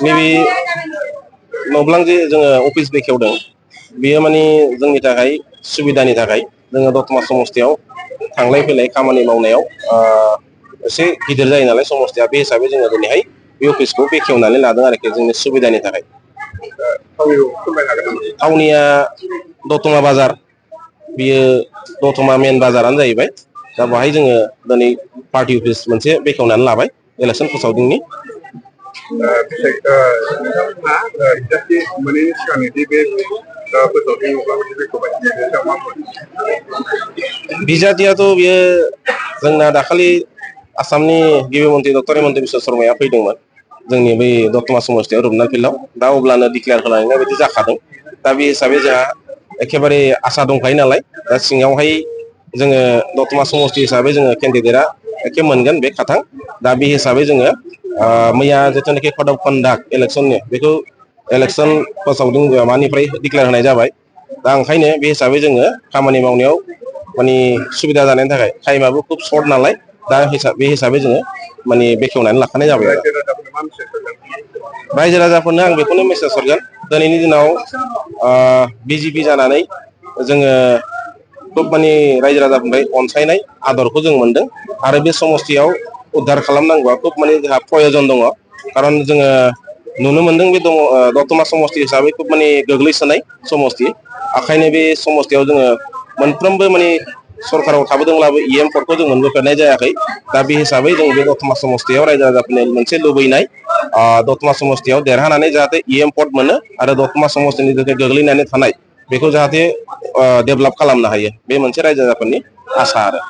नैबे नब्लां जे जोङो अफिस बेखेवदों बेयो माने जोंनि थाखाय सुबिदानि थाखाय जोङो दतमा समस्तियाव थांलाय फैलाय खामानि मावनायाव एसे गिदिर जायो नालाय समस्तिया बे हिसाबै जोङो दिनैहाय बे अफिसखौ बेखेवनानै लादों आरोखि जोंनि सुबिदानि थाखाय। थावनिया दतमा बाजार बियो दतमा मेन बाजारानो जाहैबाय। दा बाहाय जोङो दिनै पार्टि अफिस मोनसे बेखेवनानै लाबाय इलेक्सन फोसावदिंनि। बिजाथियाथ' बियो जोंना दाखालि आसामनि गिबि मन्त्रि डक्टर हिमन्त बिश्व शर्माया फैदोंमोन जोंनि बै दतमा समस्तियाव रुपनाथ फिल्डआव दा अब्लानो डिक्लेयार खालामनाय बायदि जाखादों। दा बे हिसाबै जोंहा एखेबारे आसा दंखायो नालाय दा सिङावहाय जोङो दतमा समस्ति हिसाबै जोङो केन्डिडेटआ एखे मोनगोन बे खाथां। दा बे हिसाबै जोङो मैया जिथुनाखि कड अफ कन्डाक्ट इलेक्सननि बेखौ इलेक्सन फोसावदिं मानिफ्राय डिक्लेयार होनाय जाबाय। दा ओंखायनो बे हिसाबै जोङो खामानि मावनायाव माने सुबिदा जानायनि थाखाय टाइमाबो खुब सर्ट नालाय दा बे हिसाबै जोङो माने बेखेवनानै लाखानाय जाबाय आरो। रायजो राजाफोरनो आं बेखौनो मेसेज हरगोन दिनैनि दिनाव बिजेपि जानानै जोङो खुब माने रायजो राजाफोरनिफ्राय अनसायनाय आदरखौ जों मोनदों आरो बे समस्तियाव उद्धार खालामनांगौआ खुब माने जोंहा प्रयजन दङ। खारन जोङो नुनो मोनदों बे दतमा समस्ति हिसाबै खुब माने गोग्लैसोनाय समस्ति। ओंखायनो बे समस्तियाव जोङो मोनफ्रोमबो माने सरकाराव थाबोदोंब्लाबो एम पर्टखौ जों मोनबोफेरनाय जायाखै। दा बे हिसाबै जों बे दतमा समस्तियाव रायजो राजाफोरनि मोनसे लुबैनाय दतमा समस्तियाव देरहानानै जाहाथे एम पर्ट मोनो आरो दतमा समस्तिनि थाखाय गोग्लैनानै थानाय बेखौ जाहाथे डेभेलप खालामनो हायो बे मोनसे रायजो राजाफोरनि आसा आरो।